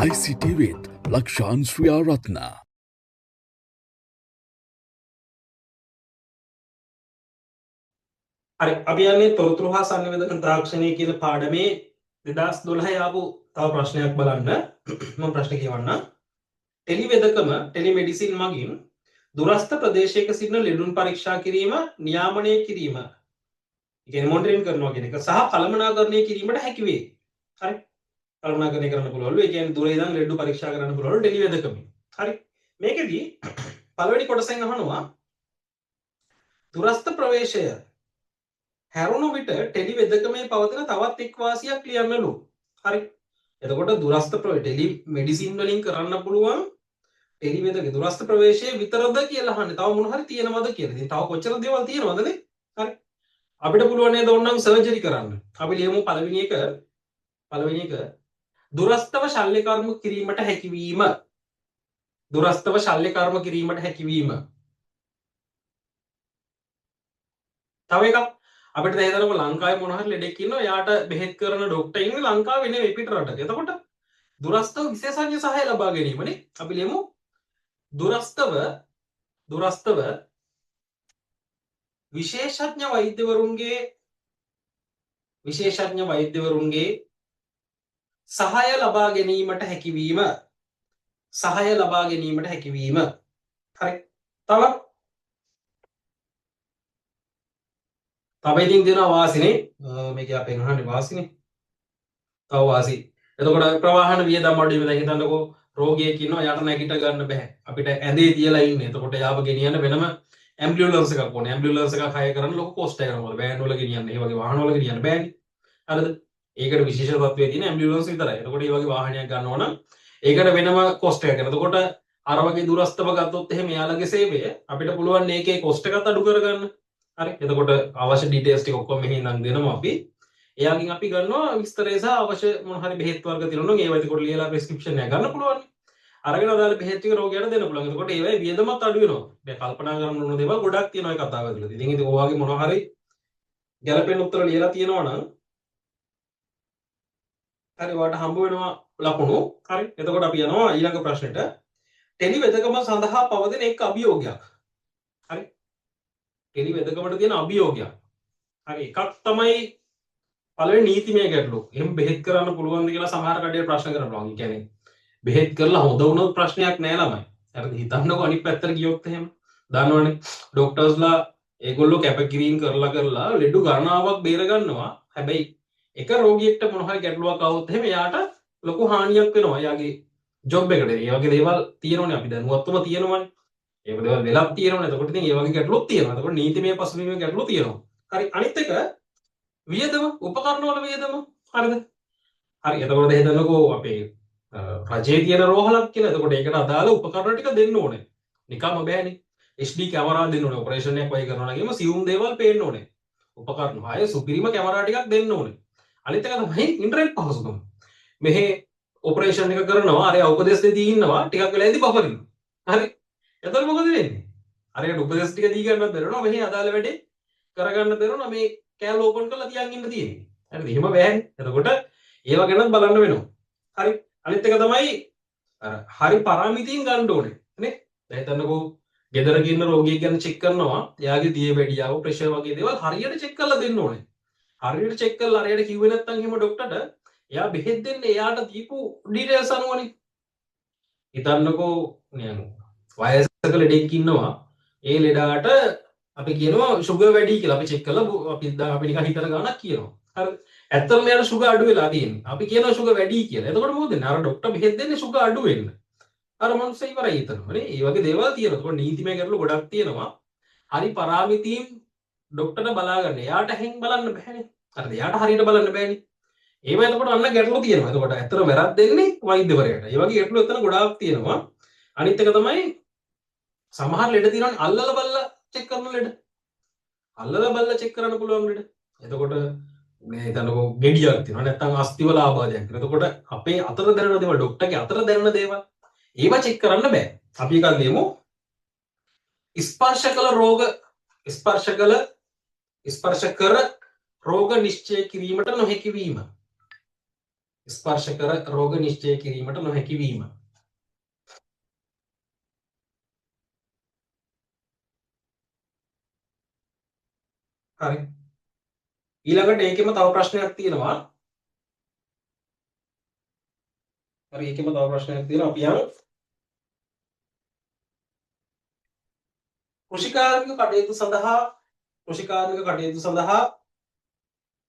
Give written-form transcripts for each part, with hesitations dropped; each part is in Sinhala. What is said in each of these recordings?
ICT with Lakshan Sri Ratna. හරි, අපි යන්නේ තොරතුරු හා සංනිවේදන තාක්ෂණය කියන පාඩමේ 2012 ආපු තව ප්‍රශ්නයක් බලන්න. මම ප්‍රශ්න කියවන්නම්. ටෙලිවෙදකම ටෙලිමෙඩිසින් මගින් දුරස්ථ ප්‍රදේශයක සිටින ලෙඩුන් පරීක්ෂා කිරීම, නියාමනය කිරීම, ඒ කියන්නේ මොනිටරින් කරනවා කියන එක සහ කළමනාකරණය කිරීමට හැකි වේ. හරි, කළමනාකරණය කරන්න පුළුවන්ලු. ඒ කියන්නේ දුර ඉඳන් ලෙඩු පරීක්ෂා කරන්න පුළුවන්ලු ටෙලිවෙදකමින්. හරි, මේකෙදි පළවෙනි කොටසෙන් අහනවා දුරස්ථ ප්‍රවේශය හැරුණු විට ටෙලිවෙදකමේ පවතින තවත් එක් වාසියක් ලියන්නලු. හරි, එතකොට දුරස්ථ ටෙලි මෙඩිසින් වලින් කරන්න පුළුවන් ටෙලිවෙදක දුරස්ථ ප්‍රවේශය විතරද කියලා අහන්නේ. තව මොන හරි තියෙනවද කියලා. ඉතින් තව කොච්චර දේවල් තියෙනවද නේ? හරි, අපිට පුළුවන් නේද ඕනනම් සර්ජරි කරන්න. අපි ලියමු පළවෙනි එක දුරස්ථව ශල්‍ය කර්ම කිරීමට හැකියවීම. දුරස්ථව ශල්‍ය කර්ම කිරීමට හැකියවීම. තව එකක් අපිට දැන් හිතන්නකෝ ලංකාවේ මොන හරි ලෙඩෙක් ඉන්නවා, එයාට බෙහෙත් කරන ඩොක්ටර් ඉන්නේ ලංකාවේ නෙවෙයි පිට රටක. එතකොට දුරස්ථව විශේෂඥ සහාය ලබා ගැනීම නේ. අපි ලියමු දුරස්ථව විශේෂඥ වෛද්‍යවරුන්ගේ සහාය ලබා ගැනීමට හැකියවීම. සහාය ලබා ගැනීමට හැකියවීම. හරි, තව තව ඉතින් දෙනවා වාසිනේ. මේක අපෙන් අහන්නේ වාසිනේ. තව වාසි. එතකොට ප්‍රවාහන වියදම් අඩු වීම. දැන් හිතන්නකෝ රෝගියෙක් ඉන්නවා, යාට නැගිට ගන්න බෑ. අපිට ඇඳේ තියලා ඉන්නේ. එතකොට යාව ගෙනියන්න වෙනම ඇම්බියුලන්ස් එකක් ඕනේ. ඇම්බියුලන්ස් එකක් හයර් කරන්න ලොකු කොස්ට් එකක් යනවා. මොකද වෑන් වල ගෙනියන්න, ඒ වගේ වාහන වල ගෙනියන්න බෑනේ. හරිද? ඒකට විශේෂ තත්ත්වයේ තියෙන ඇම්බියුලන්ස් විතරයි. එතකොට මේ වගේ වාහනයක් ගන්නවා නම් ඒකට වෙනම කොස්ට් එකක් යනවා. එතකොට අර වගේ දුරස්ථව ගත්තොත් එහෙම එයාලගේ සේවය අපිට පුළුවන් ඒකේ කොස්ට් එකත් අඩු කරගන්න. හරි, එතකොට අවශ්‍ය ඩීටේල්ස් ටික ඔක්කොම මෙහි ඉඳන් දෙනවා අපි. එයාගෙන් අපි ගන්නවා විස්තරය සහ අවශ්‍ය මොන හරි බෙහෙත් වර්ග තියෙනවා නම් ඒවා එතකොට ලියලා ප්‍රෙස්ක්‍රිප්ෂන් එක ගන්න පුළුවන්. අරගෙන අදාළ බෙහෙත් ටික රෝගියාට දෙන්න පුළුවන්. එතකොට ඒවයි වියදමත් අඩු වෙනවා. දැන් කල්පනා කරන්න ඕන දේවල් ගොඩක් තියෙනවා ඒ කතාව ඇතුළත. ඉතින් ඔය වගේ මොන හරි ගැළපෙන උත්තර ලියලා තියෙනවා නම් හරි, ඔයාලට හම්බ වෙනවා ලකුණු. හරි, එතකොට අපි යනවා ඊළඟ ප්‍රශ්නෙට. ටෙලිවෙදකම සඳහා පවතින එක් අභියෝගයක්. හරි, ටෙලිවෙදකමට තියෙන අභියෝගයක්. හරි, එකක් තමයි පළවෙනි නීතිමය ගැටලුව. එහෙම බෙහෙත් කරන්න පුළුවන්ද කියලා සමහර කට්ටිය ප්‍රශ්න කරන්න පුළුවන්. ඒ කියන්නේ බෙහෙත් කරලා හොඳ වුණොත් ප්‍රශ්නයක් නෑ ළමයි. හරිද? හිතන්නකෝ අනිත් පැත්තට ගියොත් එහෙම. දන්නවනේ ඩොක්ටර්ස්ලා ඒගොල්ලෝ කැපකිරීම කරලා කරලා ලෙඩ ගණනාවක් බේර ගන්නවා. හැබැයි එක රෝගියෙක්ට මොන හරි ගැටලුවක් ආවොත් එහෙම එයාට ලොකු හානියක් වෙනවා එයාගේ ජොබ් එකට. ඒ වගේ දේවල් තියෙනවනේ, අපි දැනුවත්වම තියෙනවනේ. ඒ වගේ දේවල් වෙලක් තියෙනවනේ. එතකොට ඉතින් ඒ වගේ ගැටලුත් තියෙනවා. එතකොට නීතිමය පසුබිමේ ගැටලු තියෙනවා. හරි, අනිත් එක වියදම, උපකරණ වල වියදම. හරිද? හරි, එතකොට හිතන්නකෝ අපේ රජයේ තියෙන රෝහලක් කියලා. එතකොට ඒකට අදාළ උපකරණ ටික දෙන්න ඕනේ. නිකම්ම බෑනේ. HD camera දෙන්න ඕනේ. ඔපරේෂන් එකක් වගේ කරනවා නම් එහෙම සියුම් දේවල් පේන්න ඕනේ. උපකරණ හය සුපිරිම කැමරා ටිකක් දෙන්න ඕනේ. අනිත් එක තමයි ඉන්ටර්නෙට් පහසුකම. මෙහි ඔපරේෂන් එක කරනවා, අර උපදෙස් දෙදී ඉන්නවා, ටිකක් වෙලා ඉඳි බෆරින්. හරි, එතකොට මොකද වෙන්නේ? අරයට උපදෙස් ටික දී ගන්නත් බැරිවෙනවා, මෙහි අදාළ වැඩේ කරගන්න බැරිවෙනවා, මේ කෑල්ල ඕපන් කරලා තියන් ඉන්න තියෙන්නේ. හරිද? එහෙම බෑනේ. එතකොට ඒව ගැනත් බලන්න වෙනවා. හරි, අනිත් එක තමයි අර හරි පරාමිතීන් ගන්න ඕනේ නේ. දැන් හිතන්නකෝ ගෙදරක ඉන්න රෝගියෙක් ගැන චෙක් කරනවා, එයාගේ දියවැඩියාව, ප්‍රෙෂර් වගේ දේවල් හරියට චෙක් කරලා දෙන්න ඕනේ. හරියට චෙක් කරලා හරියට කිව්වේ නැත්නම් එහෙම ඩොක්ටර්ට එයා බෙහෙත් දෙන්නේ එයාට දීපු ඩීටේල්ස් අනුවනේ. හිතන්නකෝ නිකන් වයසක ලෙඩෙක් ඉන්නවා, ඒ ලෙඩාට අපි කියනවා ෂුගර් වැඩි කියලා. අපි චෙක් කරලා අපි නිකන් හිතන ගාණක් කියනවා. හරි, ඇත්තටම එයාට ෂුගර් අඩු වෙලා තියෙන්නේ. අපි කියනවා ෂුගර් වැඩි කියලා. එතකොට මොකද වෙන්නේ? අර ඩොක්ටර් බෙහෙත් දෙන්නේ ෂුගර් අඩු වෙන්න. අර මනුස්සය ඉවරයි හිතනවා නේ. ඒ වගේ දේවල් තියෙනවා. එතකොට නීතිමය ගැටලු ගොඩක් තියෙනවා. හරි පරාමිතීන් ඩොක්ටර්ට බලා ගන්න. එයාට හැං බලන්න බෑනේ. හරිද? එයාට හරියට බලන්න බෑනේ. ඒවා එතකොට අන්න ගැටලු තියෙනවා. එතකොට ඇත්තටම වැරද්ද දෙන්නේ වෛද්‍යවරයාට. ඒ වගේ ගැටලු එතන ගොඩාක් තියෙනවා. අනිත් එක තමයි සමහර ලෙඩ තියෙනවනේ අල්ලලා බලලා චෙක් කරන ලෙඩ. අල්ලලා බලලා චෙක් කරන්න පුළුවන් ලෙඩ. එතකොට මේ හිතන්නකෝ ගෙඩියක් තියෙනවා නැත්නම් අස්ථිවල ආබාධයක් තියෙනවා. එතකොට අපේ අතර දැනෙන දේවල්, ඩොක්ටර්ගේ අතර දැනෙන දේවල් ඒවා චෙක් කරන්න බෑ. අපි එකක් ලියමු. ස්පර්ශ කළ රෝග, ස්පර්ශ කළ, ස්පර්ශ කර රෝග නිශ්චය කිරීමට නොහැකි වීම. ස්පර්ශ කර රෝග නිශ්චය කිරීමට නොහැකි වීම. හරි. ඊළඟට ඒකෙම තව ප්‍රශ්නයක් තියෙනවා. හරි, ඒකෙම තව ප්‍රශ්නයක් තියෙනවා. අපි යමු. කෘෂිකාර්මික කටයුතු සඳහා කෘෂිකාර්මික කටයුතු සඳහා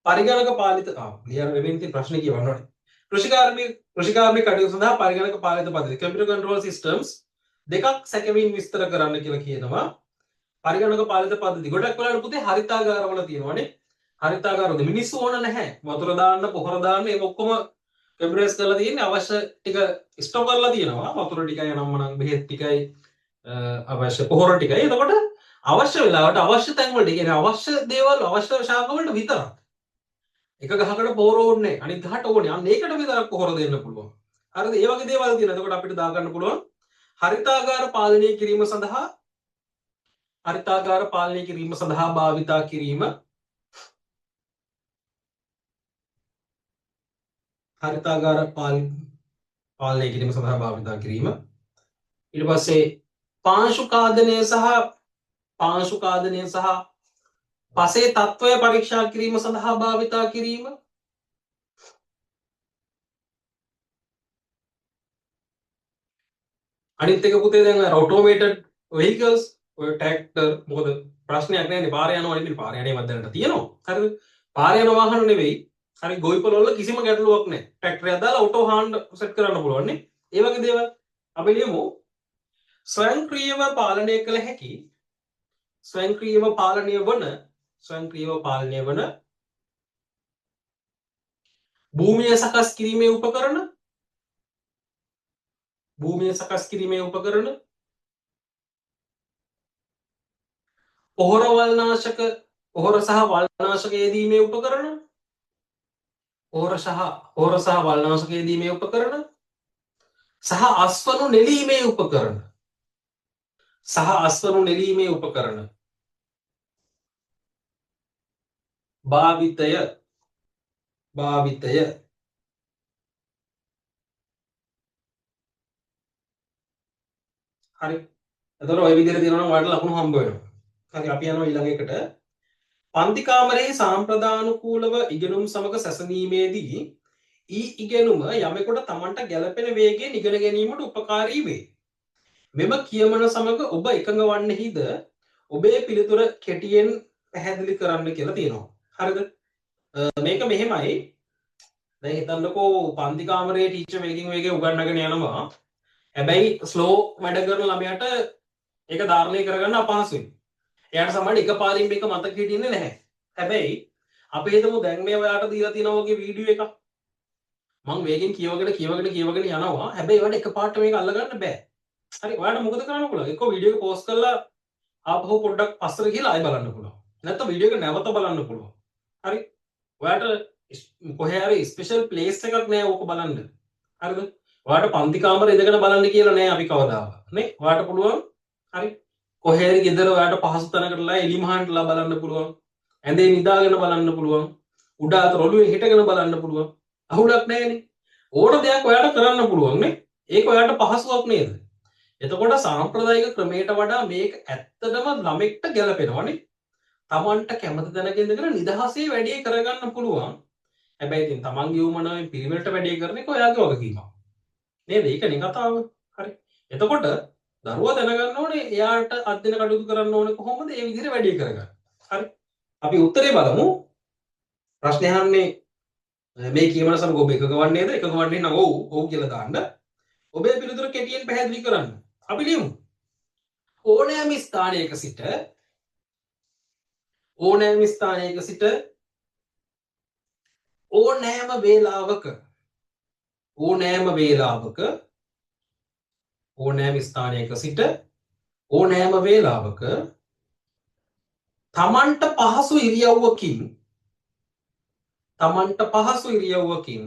පරිගණක පාලිත ලියන්න නෙමෙයි ඉතින් ප්‍රශ්නේ කියවන්න ඕනේ. කෘෂිකාර්මික කටයුතු සඳහා පරිගණක පාලිත පද්ධති කම්පියුටර් කන්ට්‍රෝල් සිස්ටම්ස් දෙකක් සැකමින් විස්තර කරන්න කියලා කියනවා. පරිගණක පාලිත පද්ධති ගොඩක් වෙලාවට පුතේ හරිතාගාරවල තියෙනවානේ. හරිතාගාරවල මිනිස්සු ඕන නැහැ. වතුර දාන්න, පොහොර දාන්න ඒක ඔක්කොම කම්පියුටරයිස් කරලා තියෙන්නේ. අවශ්‍ය ටික ස්ටොක් කරලා තියෙනවා. වතුර ටිකයි අනම්මනම් බෙහෙත් ටිකයි අවශ්‍ය පොහොර ටිකයි. එතකොට අවශ්‍ය වෙලාවට අවශ්‍ය තැන් වලට, කියන්නේ අවශ්‍ය දේවල් අවශ්‍ය ශාක වලට විතරක්. එක ගහකට පොහොර ඕනේ, අනිත් ගහට ඕනේ. අන්න ඒකට විතරක් පොහොර දෙන්න පුළුවන්. හරිද? ඒ වගේ දේවල් තියෙනවා. එතකොට අපිට දාගන්න පුළුවන් හරිතාගාර පාලනය කිරීම සඳහා හරිතාගාර පාලනය කිරීම සඳහා භාවිතා කිරීම හරිතාගාර පාලනය කිරීම සඳහා භාවිතා කිරීම. ඊට පස්සේ පාංශුකාදනය සහ පසේ තත්ත්වය පරීක්ෂා කිරීම සඳහා භාවිතා කිරීම. අනිත් එක පුතේ දැන් අර ඔටෝමේටඩ් වෙහිකල්ස් ඔය ට්‍රැක්ටර්, මොකද ප්‍රශ්නයක් නෑනේ පාරේ යනවා නෙමෙයි, පාරේ යන්නේවත් දැනට තියෙනවා. හරිද? පාරේ යන වාහන නෙවෙයි. හරි, ගොවිපළ වල කිසිම ගැටලුවක් නෑ. ට්‍රැක්ටරයක් දාලා ඔටෝ හාන්ඩ් සෙට් කරන්න පුළුවන් නේ. ඒ වගේ දේවල් අපි ලියමු. ස්වයංක්‍රීයව පාලනය කළ හැකි ස්වයංක්‍රීයව පාලනය වන ස්වයංක්‍රීයව පාලනය වන භූමිය සකස් කිරීමේ උපකරණ භූමිය සකස් කිරීමේ උපකරණ පොහොර වල්නාශක පොහොර සහ වල්නාශක යෙදීමේ උපකරණ පොහොර සහ වල්නාශක යෙදීමේ උපකරණ සහ අස්වනු නෙලීමේ උපකරණ සහ අස්වනු නෙලීමේ උපකරණ භාවිතය භාවිතය හරි. එතකොට ඔය විදිහට තියෙනවා නම් ඔයාලට ලකුණු හම්බ වෙනවා. හරි, අපි යනවා ඊළඟ එකට. පන්ති කාමරයේ සාම්ප්‍රදානුකූලව ඉගෙනුම් සමග සැසඳීමේදී ඊ ඉගෙනුම යමෙකුට තමන්ට ගැළපෙන වේගයෙන් ඉගෙන ගැනීමට උපකාරී වේ. මෙම කියමන සමග ඔබ එකඟ වන්නේහිද ඔබේ පිළිතුර කෙටියෙන් පැහැදිලි කරන්න කියලා තියෙනවා. හරිද? මේක මෙහෙමයි. දැන් හිතන්නකෝ පන්ති කාමරයේ ටීචර් වේගෙන් වේගෙන් උගන්වගෙන යනවා. හැබැයි ස්ලෝ වැඩ කරන ළමයාට ඒක ධාරණය කරගන්න අපහසුයි. එයාට සමහරවිට එකපාරින් මේක මතක හිටින්නේ නැහැ. හැබැයි අපි හිතමු දැන් මේ ඔයාට දීලා තියෙන වගේ වීඩියෝ එකක්. මං වේගෙන් කියවගෙන කියවගෙන කියවගෙන යනවා. හැබැයි ඔයාට එකපාරට මේක අල්ලගන්න බෑ. හරි, ඔයාට මොකද කරන්න පුළුවන්? එක්කෝ වීඩියෝ එක පෝස්ට් කරලා ආපහු පොඩ්ඩක් පස්සට ගිහලා ආයෙ බලන්න පුළුවන්. නැත්නම් වීඩියෝ එක නැවත බලන්න පුළුවන්. හරි, ඔයාට කොහේ හරි ස්පෙෂල් ප්ලේස් එකක් නෑ ඕක බලන්න. හරිද? ඔයාට පන්ති කාමරේ ඉඳගෙන බලන්න කියලා නෑ අපි කවදාවත්. නේ? ඔයාට පුළුවන්. හරි, කොහේ හරි ගෙදර ඔයාට පහසු තැනකටලා එලි මහන්නලා බලන්න පුළුවන්. ඇඳේ නිදාගෙන බලන්න පුළුවන්. උඩ අත රොළුවේ හිටගෙන බලන්න පුළුවන්. අහුලක් නෑනේ. ඕන දෙයක් ඔයාට කරන්න පුළුවන් නේ. ඒක ඔයාට පහසුවක් නේද? එතකොට සාම්ප්‍රදායික ක්‍රමයට වඩා මේක ඇත්තටම ළමෙක්ට ගැලපෙනවනේ. තමන්ට කැමති තැනක ඉඳගෙන නිදහසේ වැඩේ කරගන්න පුළුවන්. හැබැයි ඉතින් තමන්ගේ උවමනාවෙන් පිළිවෙලට වැඩේ කරන එක ඔයාගේ වගකීමක්. නේද? ඒකනේ කතාව. හරි. එතකොට දරුවා දැනගන්න ඕනේ එයාට අධ්‍යයන කටයුතු කරන්න ඕනේ කොහොමද ඒ විදිහට වැඩේ කරගන්න. හරි. අපි උත්තරේ බලමු. ප්‍රශ්නේ අහන්නේ මේ කියමන සමග ඔබ එකඟ වන්නේද? එකඟ වන්නේ නම් ඔව් ඔව් කියලා දාන්න. ඔබේ පිළිතුර කෙටියෙන් පැහැදිලි කරන්න. අපි ලියමු. ඕනෑම ස්ථානයක සිට ඕනෑම ස්ථානයක සිට ඕනෑම වේලාවක ඕනෑම වේලාවක ඕනෑම ස්ථානයක සිට ඕනෑම වේලාවක තමන්ට පහසු ඉරියව්වකින් තමන්ට පහසු ඉරියව්වකින්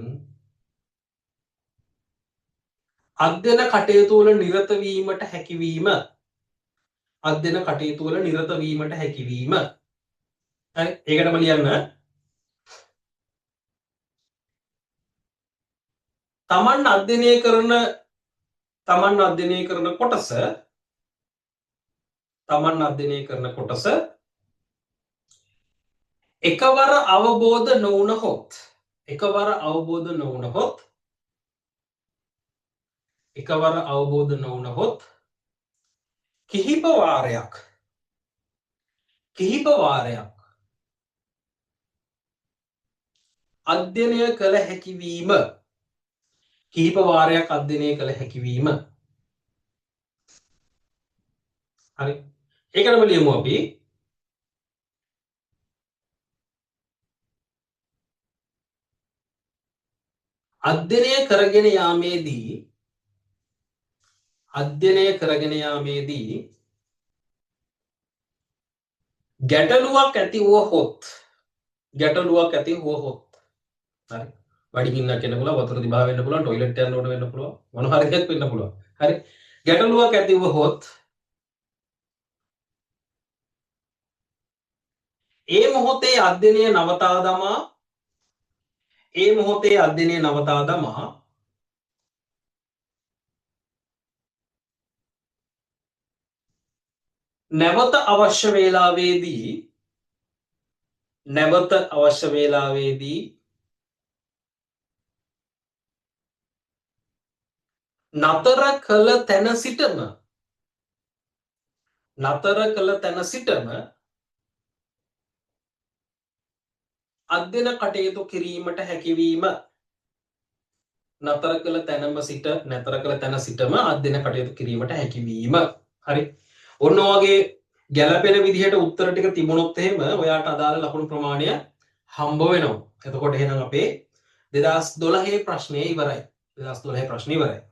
අධ්‍යයන කටයුතු වල නිරත වීමට හැකියවීම අධ්‍යයන කටයුතු වල නිරත වීමට හැකියවීම. හරි, ඒකටම ලියන්න. තමන් අධ්‍යයනය කරන තමන් අධ්‍යයනය කරන කොටස තමන් අධ්‍යයනය කරන කොටස එකවර අවබෝධ නොවුනහොත් එකවර අවබෝධ නොවුනහොත් එකවර අවබෝධ නොවුනහොත් කිහිප වාරයක් කිහිප වාරයක් අධ්‍යයනය කළ හැකිවීම කිහිප වාරයක් අධ්‍යයනය කළ හැකිවීම. හරි, ඒකටම ලියමු අපි. අධ්‍යයනය කරගෙන යාමේදී අධ්‍යයනය කරගෙන යාමේදී ගැටලුවක් ඇති වුවහොත් ගැටලුවක් ඇති වුවහොත්, හරි, බඩගින්නක් එන්න පුළුවන්, වතුර දිබා වෙන්න පුළුවන්, ටොයිලට් යන්න ඕන වෙන්න පුළුවන්, මොන හරි දෙයක් වෙන්න පුළුවන්. හරි, ගැටලුවක් ඇති වුවහොත් ඒ මොහොතේ අධ්‍යයනය නවතා දමා ඒ මොහොතේ අධ්‍යයනය නවතා දමා නැවත අවශ්‍ය වේලාවේදී නැවත අවශ්‍ය වේලාවේදී නතර කළ තැන සිටම නතර කළ තැන සිටම අධ්‍යයන කටයුතු කිරීමට හැකිවීම. නතර කළ තැනම සිට නතර කළ තැන සිටම අධ්‍යයන කටයුතු කිරීමට හැකිවීම. හරි, ඔන්න ඔයගේ ගැළපෙන විදිහට උත්තර ටික තිබුණොත් එහෙම ඔයාට අදාළ ලකුණු ප්‍රමාණය හම්බ වෙනවා. එතකොට එහෙනම් අපේ 2012 ප්‍රශ්නේ ඉවරයි. 2012 ප්‍රශ්නේ ඉවරයි.